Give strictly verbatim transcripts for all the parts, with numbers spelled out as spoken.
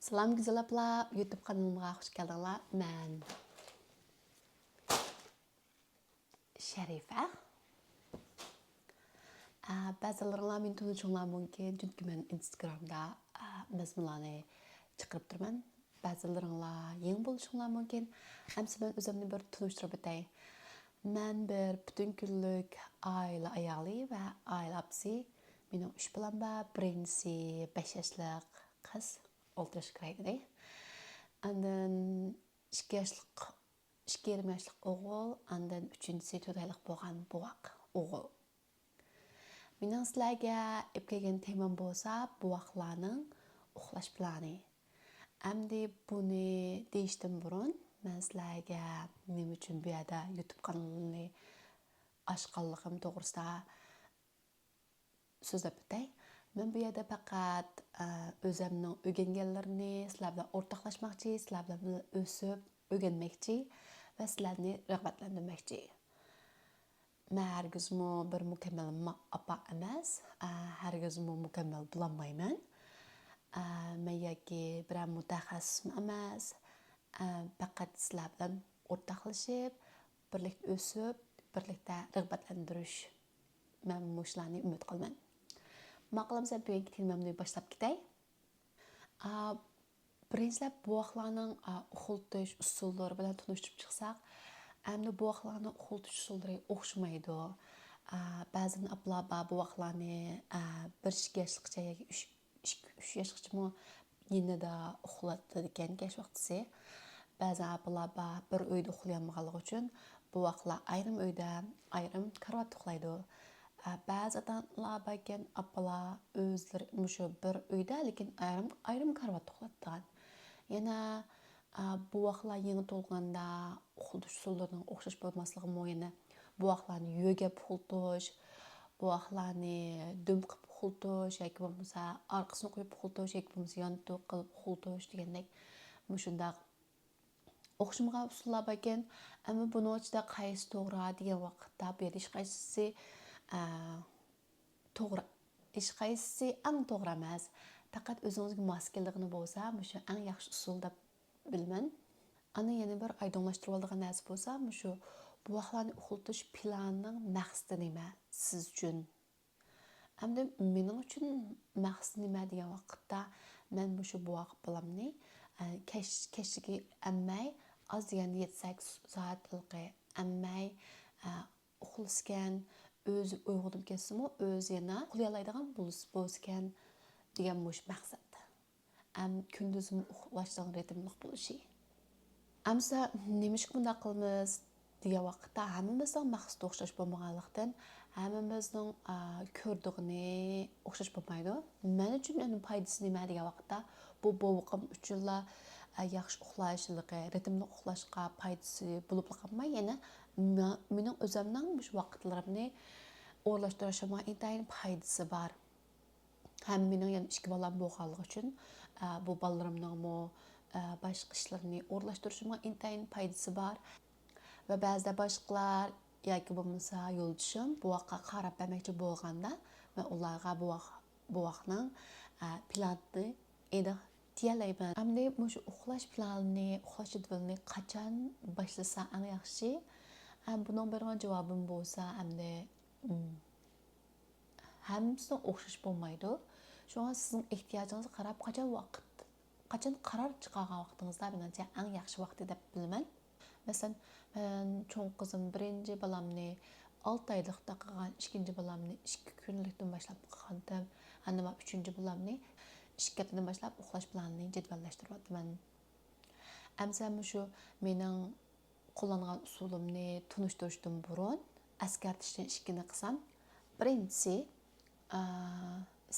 سالام گۈزەل ئاپىلار، يۇتۇب قانىلىمغا خۇش كەلدىڭلار. مەن شەرىپە. ئە، بەزىلىرىڭلار مېنى تونۇشۇڭلار مۇمكىن، چۈنكى مەن ئىنستاگرامدا، ئە، مەزمۇنلارنى چىقىرىپ تۇرىمەن. بەزىلىرىڭلار يېڭى بولۇشۇڭلار مۇمكىن. ئەمسە مەن ئۆزۈمنى بىر تونۇشتۇرۇپ ئۆتەي. مەن بىر پۈتۈن كۈنلۈك ئائىلە ئايالى ۋە ئائىلە ئاپىسى. مېنىڭ ئۈچ بالام بار. بىرىنچىسى بەش ياشلىق قىز، ئولتۇرۇش كىرايدىدى. ئاندىن ئىككى ياشلىق، ئىككى يېرىم ياشلىق ئوغۇل، ئاندىن ئۈچىنچىسى تۆت ئايلىق بولغان بوۋاق ئوغۇل. مېنىڭ سىلەرگە ئېلىپ كەلگەن تېمام بولسا بوۋاقلارنىڭ ئۇخلاش پىلانى. ئەمدى بۇنى دېيىشتىن بۇرۇن، مەن سىلەرگە نېمە ئۈچۈن بۇ يەردە يۇتۇب قانىلىنى ئاچقانلىقىم توغرىسىدا سۆزلەپ ئۆتەي. مەن بۇ يەردە پەقەت، ئە، ئۆزەمنىڭ ئۆگەنگەنلىرىنى سىلەر بىلەن ئورتاقلاشماقچى، سىلەر بىلەن بىللە ئۆسۈپ ئۆگەنمەكچى ۋە سىلەرنى رىغبەتلەندۈرمەكچى. مەن ھەرگىزمۇ بىر مۇكەممەل ما-، ئاپا ئەمەس، ئە، ھەرگىزمۇ مۇكەممەل بولالمايمەن. ئە، مەن ياكى بىرەر مۇتەخەسسىسمۇ ئەمەس. ئە، پەقەت سىلەر بىلەن ئورتاقلىشىپ، بىرلىكتە ئۆسۈپ، بىرلىكتە رىغبەتلەندۈرۈش. مەن مۇشۇلارنى ئۈمىد قىلىمەن. ماقۇل ئەمىسە، بۈگۈنكى تېمامنى باشلاپ كېتەي. ئا، بىرىنچىلەپ، بوۋاقلارنىڭ، ئا، ئۇخلىتىش ئۇسۇللىرى بىلەن تونۇشتۇرۇپ چىقساق، ئەمدى بوۋاقلارنىڭ ئۇخلىتىش ئۇسۇللىرى ئوخشىمايدۇ. ئا، بەزىدىن ئاپىلار بار، بوۋاقلارنى، ئا، بىر ئىككى ياشلىقىچە ياكى ئۈچ، ئىككى، ئۈچ ياشقىچىمۇ يېنىدا ئۇخلىتىدىكەن كەچ ۋاقتىسى. بەزى ئاپىلار بار، بىر ئۆيدە ئۇخلىيالمىغانلىقى ئۈچۈن، بوۋاقلار ئايرىم ئۆيدە، ئايرىم كارىۋاتتا ئۇخلايدۇ. ئە، بەزى ئاتا-ئانىلار باركەن، ئاپىلار ئۆزلىرى مۇشۇ بىر ئۆيدە، لېكىن ئايرىم، ئايرىم كارىۋاتتا ئۇخلايدىغان. يەنە، ئە، بوۋاقلار يېڭى تۇغۇلغاندا ئۇخلىتىش ئۇسۇللىرىنىڭ ئوخشاش بولماسلىقىمۇ، يەنە بوۋاقلارنى يۆگەپ ئۇخلىتىش، بوۋاقلارنى دۈم قىلىپ ئۇخلىتىش ياكى بولمىسا ئارقىسىنى قويۇپ ئۇخلىتىش ياكى بولمىسا يانتۇ قىلىپ ئۇخلىتىش دېگەندەك مۇشۇنداق ئوخشىمىغان ئۇسۇللار باركەن. ئەمما بۇنىڭ ئىچىدە قايسى توغرا دېگەن ۋاقىتتا، بۇ يەردە ھېچقايسىسى، ئە، توغرا، ھېچقايسىسى ئەڭ توغرا ئەمەس. پەقەت ئۆزىڭىزگە ماس كېلىدىغىنى بولسا، مۇشۇ ئەڭ ياخشى ئۇسۇل دەپ بىلىمەن. ئاندىن يەنە بىر ئايدىڭلاشتۇرۇۋالىدىغان نەرسە بولسا، مۇشۇ بوۋاقلارنى ئۇخلىتىش پىلانىنىڭ مەقسىتى نېمە سىز ئۈچۈن؟ ئەمدى مېنىڭ ئۈچۈن مەقسىتى نېمە دېگەن ۋاقىتتا، مەن مۇشۇ بوۋاق بالامنى، ئە، كەچ-، كەچلىكى ئەممەي، ئاز دېگەندە يەتتە سەككىز سائەت ھېلىقى ئەممەي، ئە، ئۇخلىسىكەن، ئۆزى ئويغىنىپ كەتسىمۇ، ئۆزى يەنە ئۇخلىيالايدىغان بولس-، بولسىكەن دېگەن مۇشۇ مەقسەت. ئەم، كۈندۈزمۇ ئۇخلاشنىڭ رىتىملىق بولۇشى. ئەمسە نېمىشقا بۇنداق قىلىمىز دېگەن ۋاقىتتا، ھەممىمىزنىڭ مەقسىتى ئوخشاش بولمىغانلىقتىن، ھەممىمىزنىڭ، ئا، كۆرىدىغىنى ئوخشاش بولمايدۇ. مەن ئۈچۈن ئۇنىڭ پايدىسى نېمە دېگەن ۋاقىتتا، بۇ بوۋىقىم ئۈچۈنلا، ئا، ياخشى ئۇخلاش، ھېلىقى رىتىملىق ئۇخلاشقا پايدىسى بولۇپلا قالماي، يەنە مە-، مېنىڭ ئۆزۈمنىڭ مۇشۇ ۋاقىتلىرىمنى ئورۇنلاشتۇرۇشۇمغا ئىنتايىن پايدىسى بار. ھەم مېنىڭ يەنە ئىككى بالام بولغانلىقى ئۈچۈن، ئە، بۇ بالىلىرىمنىڭمۇ، ئە، باشقا ئىشلىرىنى ئورۇنلاشتۇرۇشۇمغا ئىنتايىن پايدىسى بار. ۋە بەزىدە باشقىلار ياكى بولمىسا يولدىشىم بوۋاققا قاراپ بەرمەكچى بولغاندا، مەن ئۇلارغا بوۋاق، بوۋاقنىڭ، ئە، پىلانىنى ئېنىق دېيەلەيمەن. ئەمدى مۇشۇ ئۇخلاش پىلانىنى، ئۇخلاش جەدۋىلىنى قاچان باشلىسا ئەڭ ياخشى؟ ھەم بۇنىڭ بېرىدىغان جاۋابىم بولسا، ئەمدى، ئىم، ھەممىسىنىڭ ئوخشاش بولمايدۇ. شۇڭا سىزنىڭ ئېھتىياجىڭىزغا قاراپ قاچان ۋاقىت، قاچان قارار چىقارغان ۋاقتىڭىزدا مېنىڭچە ئەڭ ياخشى ۋاقتى دەپ بىلىمەن. مەسىلەن، مەن چوڭ قىزىم بىرىنچى بالامنى ئالتە ئايلىقتا قىلغان، ئىككىنچى بالامنى ئىككى كۈنلۈكتىن باشلاپ قىلغانتىم. ئەمدى مانا ئۈچىنچى بالامنى ئىككى ھەپتىدىن باشلاپ ئۇخلاش پىلانىنى جەدۋەللەشتۈرۈۋاتىمەن. ئەمسە مۇشۇ مېنىڭ قوللانغان ئۇسۇلۇمنى تونۇشتۇرۇشتىن بۇرۇن ئەسكەرتىشتىن ئىككىنى قىلسام، بىرىنچىسى، ئا،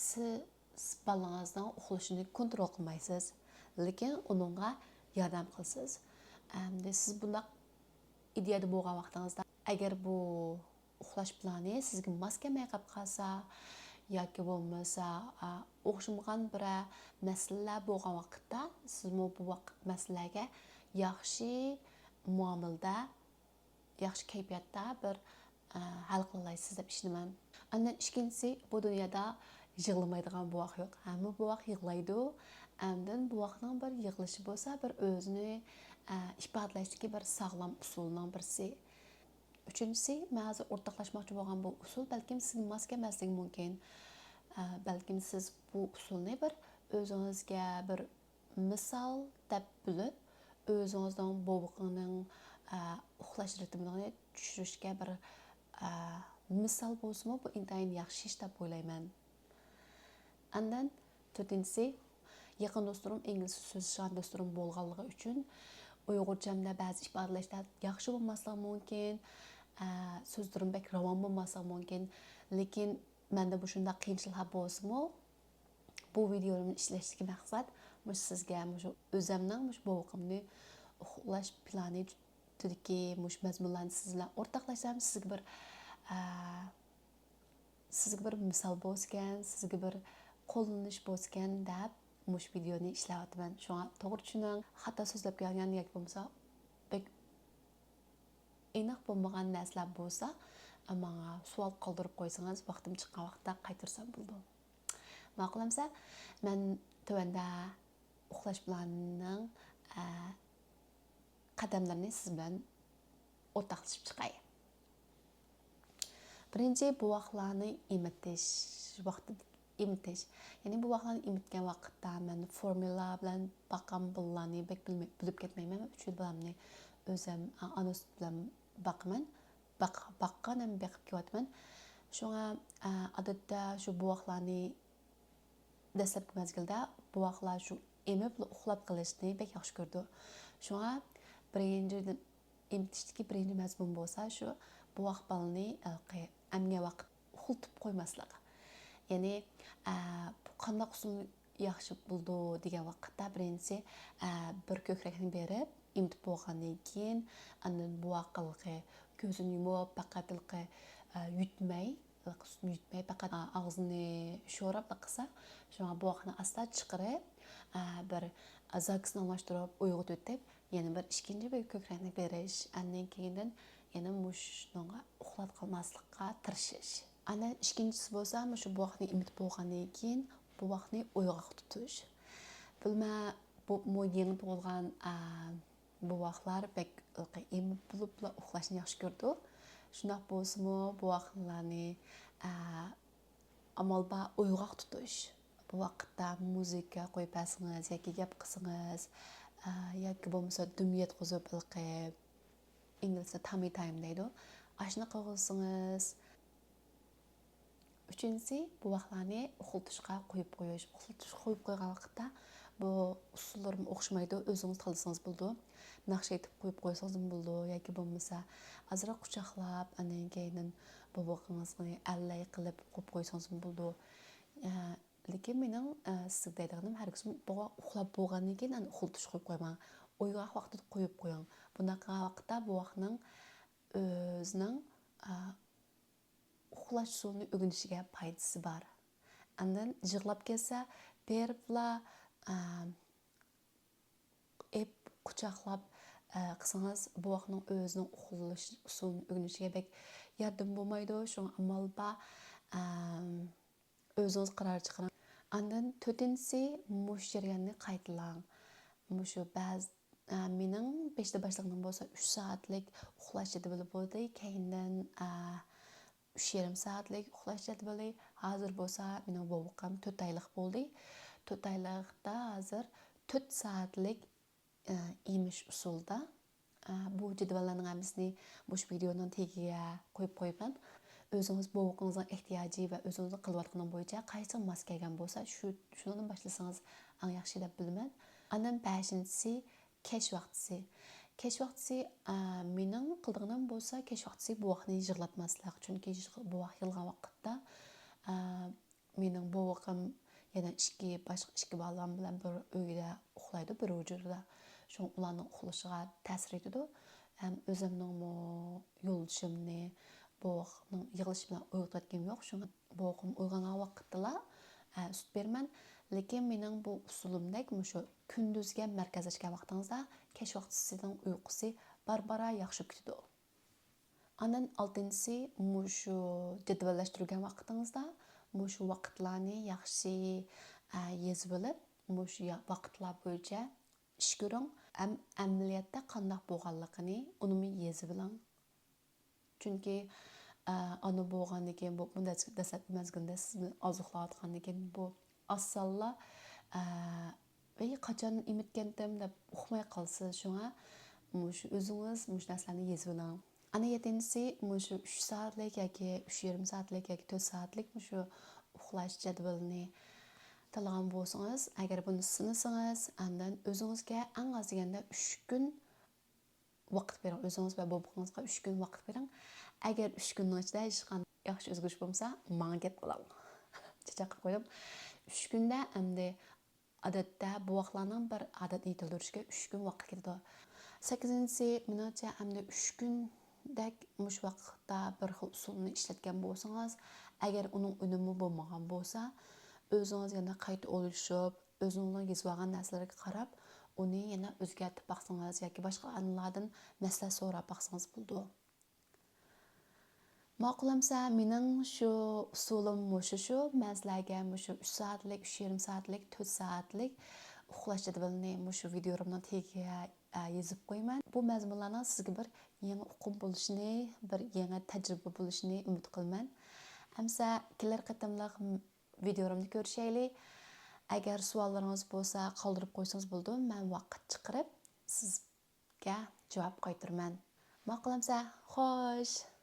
سىز بالىڭىزنىڭ ئۇخلىشىنى كونترول قىلمايسىز، لېكىن ئۇنىڭغا ياردەم قىلىسىز. ئەمدى سىز بۇنداق ئىدىيەدە بولغان ۋاقتىڭىزدا، ئەگەر بۇ ئۇخلاش پىلانى سىزگە ماس كەلمەي قاپ قالسا ياكى بولمىسا، ئا، ئوخشىمىغان بىرەر مەسىلىلەر بولغان ۋاقىتتا، سىزمۇ بۇ ۋاق-، مەسىلىلەرگە ياخشى مۇئامىلىدە، ياخشى كەيپىياتتا بىر، ئە، ھەل قىلالايسىز دەپ ئىشىنىمەن. ئاندىن ئىككىنچىسى، بۇ دۇنيادا يىغلىمايدىغان بوۋاق يوق. ھەممە بوۋاق يىغلايدۇ. ئاندىن بوۋاقنىڭ بىر يىغلىشى بولسا، بىر ئۆزىنى، ئە، ئىپادىلەشتىكى بىر ساغلام ئۇسۇلنىڭ بىرسى. ئۈچىنچىسى، مەن ھازىر ئورتاقلاشماقچى بولغان بۇ ئۇسۇل بەلكىم سىزگە ماس كەلمەسلىكى مۇمكىن. ئە، بەلكىم سىز بۇ ئۇسۇلنى بىر ئۆزىڭىزگە بىر مىسال دەپ بىلىپ، ئۆزىڭىزنىڭ بوۋىقىنىڭ، ئە، ئۇخلاش رىتىمىنى چۈشۈرۈشكە بىر، ئە، مىسال بولسىمۇ، بۇ ئىنتايىن ياخشى ئىش دەپ ئويلايمەن. ئاندىن تۆتىنچىسى، يېقىن دوستلىرىم، ئىنگلىزچە سۆزلىشىدىغان دوستلىرىم بولغانلىقى ئۈچۈن ئۇيغۇرچەمدە بەزى ئىپادىلەشلەر ياخشى بولماسلىقى مۇمكىن، ئە، سۆزلىرىم بەك راۋان بولماسلىقى مۇمكىن. لېكىن مەندە مۇشۇنداق قىيىنچىلىقلار بولسىمۇ، بۇ ۋىدېئونى ئىشلەشتىكى مەقسەت مۇشۇ سىزگە، مۇشۇ ئۆزەمنىڭ مۇشۇ بوۋىقىمنى ئۇخلاش پىلانى تۈپتىدىكى مۇشۇ مەزمۇنلارنى سىز بىلەن ئورتاقلاشسام، سىزگە بىر، ئە، سىزگە بىر مىسال بولسىكەن، سىزگە بىر قوللىنىش بولسىكەن دەپ مۇشۇ ۋىدېئونى ئىشلەۋاتىمەن. شۇڭا توغرا چۈشىنىڭ، خاتا سۆزلەپ كەلگەن ياكى بولمىسا بەك ئېنىق بولمىغان نەرسىلەر بولسا، ماڭا سوئال قالدۇرۇپ قويسىڭىز، ۋاقتىم چىققان ۋاقىتتا قايتۇرسام بولىدۇ. ماقۇل ئەمسە، مەن تۆۋەندە ئۇخلاش پىلانىنىڭ، ئە، قەدەملىرىنى سىز بىلەن ئورتاقلىشىپ چىقاي. بىرىنچى، بوۋاقلارنى ئېمىتىش ۋاقتىدا ئېمىتىش. يەنى بوۋاقلارنى ئېمىتكەن ۋاقىتتا مەن فورمۇلا بىلەن باققان بالىلارنى بەك بىلمەي-، بىلىپ كەتمەيمەن. مەن ئۈچ بالامنى ئۆزۈم، ئا-، ئانا سۈت بىلەن باقىمەن. باق-، باققان ھەم بېقىپ كېلىۋاتىمەن. شۇڭا، ئا، ئادەتتە شۇ بوۋاقلارنى دەسلەپكى مەزگىلدە بوۋاقلار شۇ ئېمىپلا ئۇخلاپ قېلىشنى بەك ياخشى كۆرىدۇ. شۇڭا بىرىنچى ئېمىتىشتىكى بىرىنچى مەزمۇن بولسا شۇ بوۋاق بالىنى ھېلىقى ئەمگەن ۋاقىت ئۇخلىتىپ قويماسلىق. يەنى، ئە، بۇ قانداق ئۇسۇل ياخشى بولىدۇ دېگەن ۋاقىتتا، بىرىنچىسى، ئە، بىر كۆكرەكنى بېرىپ، ئېمىتىپ بولغاندىن كېيىن، ئاندىن بوۋاق ھېلىقى كۆزىنى يۇمۇپ، پەقەت ھېلىقى، ئە، يۇتماي، ھېلىقى سۈتنى يۇتماي، پەقەت، ئە، ئاغزىنى شوراپلا قىلسا، شۇڭا بوۋاقنى ئاستا چىقىرىپ، ئە، بىر زاكىسنى ئالماشتۇرۇپ، ئويغىتىۋېتىپ، يەنە بىر ئىككىنچى بىر كۆكرەكنى بېرىش، ئاندىن كېيىندىن يەنە مۇشۇنىڭغا ئۇخلاپ قالماسلىققا تىرىشىش. ئاندىن ئىككىنچىسى بولسا، مۇشۇ بوۋاقنى ئېمىتىپ بولغاندىن كېيىن بوۋاقنى ئويغاق تۇتۇش. بىلمە، بۇ، بۇ يېڭى تۇغۇلغان، ئا، بوۋاقلار بەك ئېمىپ بولۇپلا ئۇخلاشنى ياخشى كۆرىدۇ. شۇنداق بولسىمۇ، بوۋاقلارنى، ئا، ئامال بار ئويغاق تۇتۇش. بۇ ۋاقىتتا مۇزىكا قويۇپ بەرسىڭىز ياكى گەپ قىلسىڭىز، ئا، ياكى بولمىسا دۈم يەتكۈزۈپ ھېلىقى ئىنگلىزچە تامى تايم دەيدۇ. ئاشۇنى قىلغۇزسىڭىز. ئۈچىنچىسى، بوۋاقلارنى ئۇخلىتىشقا قويۇپ قويۇش. ئۇخلىتىشقا قويۇپ قويغان ۋاقىتتا بۇ ئۇسۇللىرىمۇ ئوخشىمايدۇ. ئۆزىڭىز تاللىسىڭىز بولىدۇ. ناخشا ئېيتىپ قويۇپ قويسىڭىزمۇ بولىدۇ. ياكى بولمىسا ئازراق قۇچاقلاپ، ئاندىن كېيىن بوۋىقىڭىزنى ئەللەي قىلىپ قويۇپ قويسىڭىزمۇ بولىدۇ. ئە، لېكىن مېنىڭ، ئە، سىزگە دەيدىغىنىم، ھەرگىزمۇ بوۋاق ئۇخلاپ بولغاندىن كېيىن ئاندىن ئۇخلىتىشقا قويۇپ قويماڭ. ئويغاق ۋاقتىدا قويۇپ قويۇڭ. بۇنداق قىلغان ۋاقىتتا بوۋاقنىڭ ئۆزىنىڭ، ئە، ئۇخلاش ئۇسۇلىنى ئۆگىنىشىگە پايدىسى بار. ئاندىن يىغلاپ كەتسە، بېرىپلا، ئە، ئېپ قۇچاقلاپ، ئە، قىلسىڭىز، بوۋاقنىڭ ئۆزىنىڭ ئۇخلىشىش ئۇسۇلىنى ئۆگىنىشىگە بەك ياردىمى بولمايدۇ. شۇڭا ئامال بار، ئە، ئۆزىڭىز قارار چىقىرىڭ. ئاندىن تۆتىنچىسى، مۇشۇ جەرياننى قايتىلاڭ. مۇشۇ بەزى، ئە، مېنىڭ بېشىدا باشلىغىنىم بولسا ئۈچ سائەتلىك ئۇخلاش جەدۋىلى بولدى. كەينىدىن، ئە، ئۈچ يېرىم سائەتلىك ئۇخلاش جەدۋىلى. ھازىر بولسا مېنىڭ بوۋىقىم تۆت ئايلىق بولدى. تۆت ئايلىقتا ھازىر تۆت سائەتلىك، ئە، ئېمىش ئۇسۇلىدا. ئە، بۇ جەدۋەللەرنىڭ ھەممىسىنى مۇشۇ ۋىدېئونىڭ تېگىگە قويۇپ قويىمەن. ئۆزىڭىز بوۋىقىڭىزنىڭ ئېھتىياجى ۋە ئۆزىڭىزنىڭ قىلىۋاتقىنىڭ بويىچە قايسىڭىز ماس كەلگەن بولسا، شۇ، شۇنىڭدىن باشلىسىڭىز ئەڭ ياخشى دەپ بىلىمەن. ئاندىن بەشىنچىسى، كەچ ۋاقتىسى. كەچ ۋاقتىسى، ئە، مېنىڭ قىلىدىغىنىم بولسا كەچ ۋاقتىسى بوۋاقنى يىغلاتماسلىق. چۈنكى يىغ-، بوۋاق يىغلىغان ۋاقىتتا، ئە، مېنىڭ بوۋىقىم يەنە ئىككى، باشقا ئىككى بالام بىلەن بىر ئۆيدە ئۇخلايدۇ، بىر ھۇجرىدا. شۇڭا ئۇلارنىڭ ئۇخلىشىغا تەسىر يېتىدۇ. ھەم ئۆزۈمنىڭمۇ يولدىشىمنى بوۋاقنىڭ يىغلىشى بىلەن ئويغىتىۋەتكىنىم يوق. شۇڭا بوۋىقىم ئويغانغان ۋاقىتتىلا، ئە، سۈت بېرىمەن. لېكىن مېنىڭ بۇ ئۇسۇلۇمدەك مۇشۇ كۈندۈزگە مەركەزلەشكەن ۋاقتىڭىزدا كەچ ۋاقتىسىنىڭ ئۇيقۇسى بارا-بارا ياخشىلىنىپ كېتىدۇ. ئاندىن ئالتىنچىسى، مۇشۇ جەدۋەللەشتۈرگەن ۋاقتىڭىزدا مۇشۇ ۋاقىتلارنى ياخشى، ئە، يېزىۋېلىپ، مۇشۇ يا-، ۋاقىتلار بويىچە ئىش كۆرۈڭ، ھەم ئەمەلىيەتتە قانداق بولغانلىقىنى ئۇنىمۇ يېزىۋېلىڭ. چۈنكى، ئە، ئانا بولغاندىن كېيىن، بۇ، بۇ دەس-، دەسلەپكى مەزگىلدە سىزنى ئازوقلاۋاتقاندىن كېيىن، بۇ ئاسانلا، ئە، ۋەي، قاچان ئېمىتكەنتىم دەپ ئۇقماي قالىسىز. شۇڭا مۇشۇ ئۆزىڭىز مۇشۇ نەرسىلەرنى يېزىۋېلىڭ. ئەنە يەتتىنچىسى، مۇشۇ ئۈچ سائەتلىك ياكى ئۈچ يېرىم سائەتلىك ياكى تۆت سائەتلىك مۇشۇ ئۇخلاش جەدۋىلىنى تاللىغان بولسىڭىز، ئەگەر بۇنى سىنىسىڭىز، ئاندىن ئۆزىڭىزگە ئەڭ ئاز دېگەندە ئۈچ كۈن ۋاقىت بېرىڭ. ئۆزىڭىز ۋە بوۋىقىڭىزغا ئۈچ كۈن ۋاقىت بېرىڭ. ئەگەر ئۈچ كۈننىڭ ئىچىدە ھېچقانداق ياخشى ئۆزگىرىش بولمىسا، ماڭا گەپ قىلىڭ. چاقچاق قىلىپ قويدۇم. ئۈچ كۈندە ئەمدى ئادەتتە بوۋاقلارنىڭ بىر ئادەتنى يېتىلدۈرۈشكە ئۈچ كۈن ۋاقىت كېتىدۇ. سەككىزىنچىسى، مېنىڭچە، ئەمدى ئۈچ كۈندەك مۇشۇ ۋاقىتتا بىر خىل ئۇسۇلنى ئىشلەتكەن بولسىڭىز، ئەگەر ئۇنىڭ ئۈنۈمى بولمىغان بولسا، ئۆزىڭىز يەنە قايتا ئويلىشىپ، ئۆزىڭىزنىڭ يېزىۋالغان نەرسىلىرىگە قاراپ، ئۇنى يەنە ئۆزگەرتىپ باقسىڭىز ياكى باشقا ئانىلاردىن مەسلىھەت سوراپ باقسىڭىز بولىدۇ. ماقۇل ئەمسە، مېنىڭ شۇ ئۇسۇلۇم مۇشۇ شۇ. مەن سىلەرگە مۇشۇ ئۈچ سائەتلىك، ئۈچ يېرىم سائەتلىك، تۆت سائەتلىك ئۇخلاش جەدۋىلىنى مۇشۇ ۋىدىيولىرىمنىڭ تېگىگە، ئە، يېزىپ قويىمەن. بۇ مەزمۇنلارنىڭ سىزگە بىر يېڭى ئۇقۇم بولۇشىنى، بىر يېڭى تەجرىبە بولۇشىنى ئۈمىد قىلىمەن. ئەمسە كېلەر قېتىملىق م-، ۋىدىيولىرىمدا كۆرۈشەيلى. ئەگەر سوئاللىرىڭىز بولسا، قالدۇرۇپ قويسىڭىز بولىدۇ. مەن ۋاقىت چىقىرىپ سىزگە جاۋاب قايتۇرىمەن. ماقۇل ئەمسە، خوش!